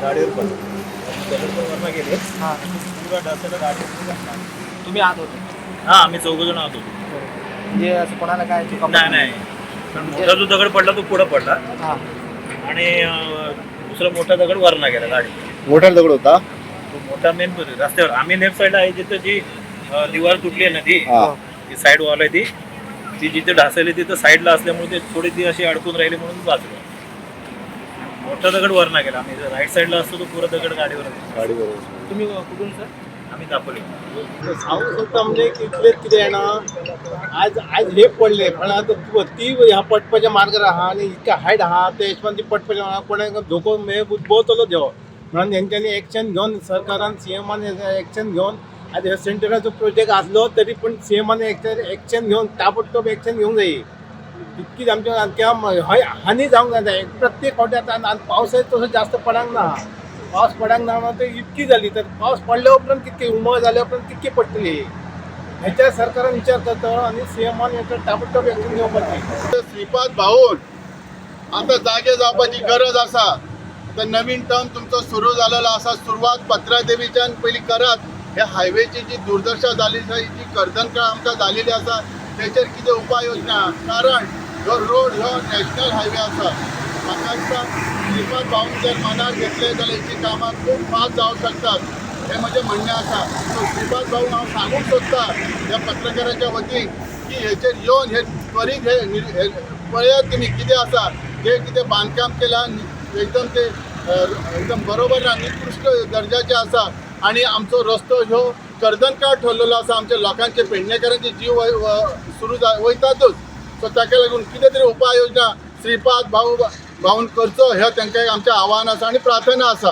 गाडीवर पडला. दगड पण वरनं गेले. हां. पुरा ढासळलं गाडी. तुम्ही आत होते? हा, आम्ही चौघ जण आत होतो. म्हणजे असं कोणाला काय चुका? नाही नाही पण मोठा जो दगड पडला तो पुढं पडला हां. आणि दुसरा मोठा दगड वरना गेला गाडी. मोठा दगड होता. तो मोठा मेन रस्त्यावर, आम्ही लेफ्ट साईडला आहे जिथं जी दिवार तुटली आहे ना ती, हा. ती साईड वॉल आहे ती, ती जिथे ढासळली तिथं साईडला असल्यामुळे ते थोडी ती अशी अडकून राहिली म्हणून वाचलो. मोठा दगड वरना गेला. आम्ही राईट साईडला असतो तो पुरा दगड गाडीवर होता. गाडी बरोबर. तुम्ही कुठून सर? आम्ही दापोली. सांगू शकता म्हणजे इतलेच कितें जाणा, आज आज हे पडले पण आतां ती ह्या पडपाच्या मार्गार आहा आनी इतके हायट आहा ते हिशोबान ती पडपाच्या मार्गार कोणाक धोको उद्भवतलो देव म्हणून हेंच्यांनी एक्शन घेवन सरकारान सीएमान एक्शन घेवन आज हे सेंटराचो प्रोजेक्ट आसलो तरी पूण सीएमान एक्शन घेवन ताबडतोब एक्शन घेवंक जायी तितकीच आमच्या किंवा हय हानी जावंक जायना. प्रत्येक फावटी आतां आनी पावसाय तसो जास्त पडूंक ना. पावस पडूंक ना म्हणून ते इतकी जाली तर पावस पडल्या उपरांत कितके उमळ जाल्या उपरांत कितकी पडटली हेच्या सरकारान विचार करता आनी सीएमान हेचो ताबडतोब एक्शन घेवपाची. श्रीपाद भाऊन आता जागे जावपाची गरज आसा. आता नवीन टर्म तुमचो सुरू जालेलो आसा. सुरवात पत्रादेवीच्यान पयलीं करात. हे हायवेची जी दुर्दशा जाली आसा, जी कर्दनकाळ आमकां जालेली आसा, तेचेर कितें उपाय योजना, कारण ह्यो रोड ह्यो नॅशनल हायवे आसा. म्हाका दिसता श्रीपाद भाऊन जर मनार घेतले जाल्यार हेची कामां खूब फास्ट जावंक शकतात हें म्हजें म्हणणें आसा. सो श्रीपाद भाऊ, हांव सांगूंक सोदता ह्या पत्रकाराच्या वतीन की हेचेर येवन हे त्वरीत हे हे पळयात तुमी कितें आसा जे कितें बांदकाम केलां एकदम ते एकदम बरोबर ना, निकृश्ट दर्जाचें आसा आनी आमचो रस्तो ह्यो कर्दनकाळ ठरलेलो आसा. आमच्या लोकांचे पेडणेकारांचे जीव सुरू वयतातूच. सो ताका लागून कितें तरी उपाय योजना श्रीपाद भाऊ भाऊन करचो हें तांकां आमचें आव्हान आसा आनी प्रार्थना आसा.